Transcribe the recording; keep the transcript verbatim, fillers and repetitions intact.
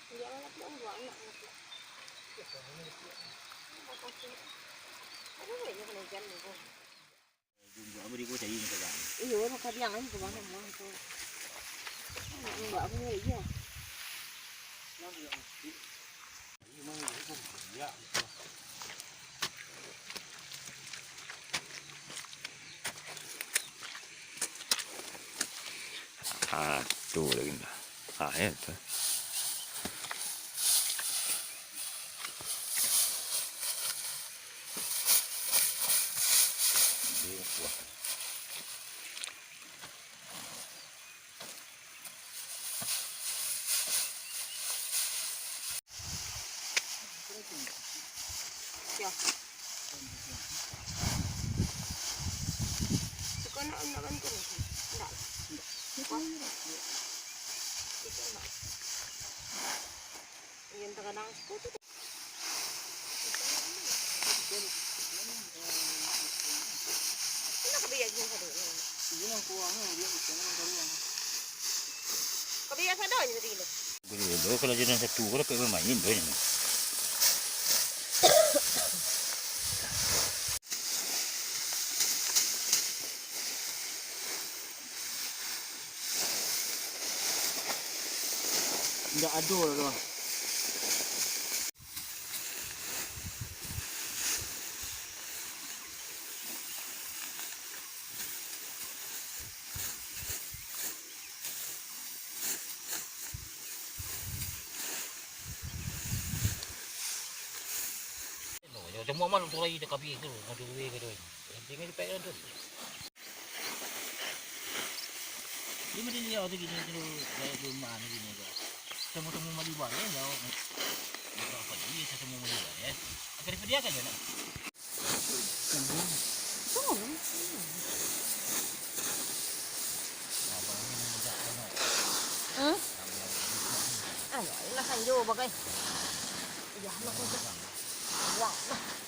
Iyo, maka biang aja ke mana mua tu. Nak buat apa lagi ya? Ah, tu lagi dah. Ah, ya tu. Ya. Suka nak, nak bantu ni? Enggak. Enggak. Suka? Itu enggak. Yang terkadang suka tu. Kenapa dia gini tadi? Kau biasa dah je tadi tu. Boleh lo, kalau jalan satu ko dapek bamain tu nyo. Indak ado lah tu. Semua malu tu lagi tak habis tu, ada duit ke tu. Yang tinggal di Pak tu. Dia macam dia tu gini tu, dia, dia rumah ni gini tu. Temu-temu maliwat ya, jauh. Berapa dia temu maliwat ya? Akan dipediakan je nak. Hmm? Ayo, ayo lah sanjo bagai. Iya, nak sanjo. Wah, nah.